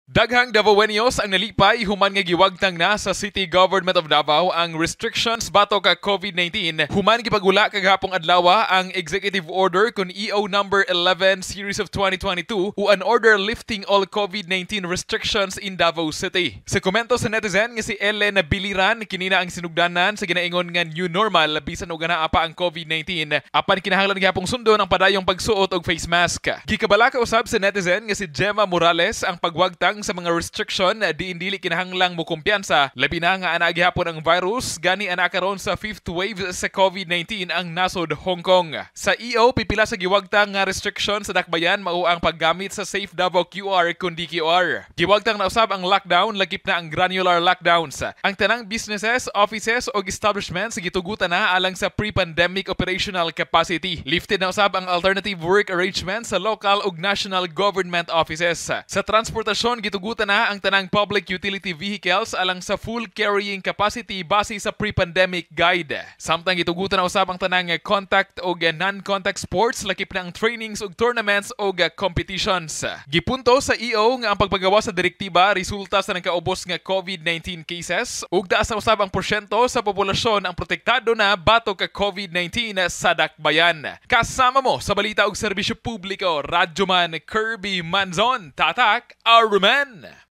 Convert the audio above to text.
Daghang Davaoenos ang nalipay human nga giwagtang na sa City Government of Davao ang restrictions batok ka COVID-19 human gipagula kagahapong adlaw ang Executive Order kon EO number 11 series of 2022 o an order lifting all COVID-19 restrictions in Davao City. Sa komento sa netizen nga si Ellen Biliran, kini na ang sinugdanan sa ginaingon nga new normal bisan og anaa pa ang COVID-19, apan kinahanglan gihapong sundon ang padayong pagsuot og face mask. Gikabalaka usab sa netizen nga si Gemma Morales ang pagwagtang sa mga restriction diin dili kinahanglang mokumpiyansa, labi na nga anaa gihapon ang virus, gani anaa karon sa fifth wave sa COVID-19 ang nasod Hong Kong. Sa EO, pipila sa giwagtang nga restriction sa dakbayan mao ang paggamit sa Safe Davao QR kun DQR. Giwagtang na usab ang lockdown, lakip na ang granular lockdowns. Ang tanang businesses, offices ug establishments gitugutan na alang sa pre-pandemic operational capacity. Lifted na usab ang alternative work arrangements sa local ug national government offices. Sa transportasyon, gitugutan na ang tanang public utility vehicles alang sa full carrying capacity base sa pre-pandemic guide. Samtang gitugutan na usab ang tanang contact ug non-contact sports, lakip na ang trainings ug tournaments ug competitions. Gipunto sa EO nga ang pagpagawa sa direktiba resulta sa nagkaubos nga COVID-19 cases ug taas na usab ang porsyento sa populasyon ang protektado na batok ka COVID-19 sa dakbayan. Kasama mo sa balita ug serbisyo publiko, Radyoman Kirby Manzon, Tatak Aruman.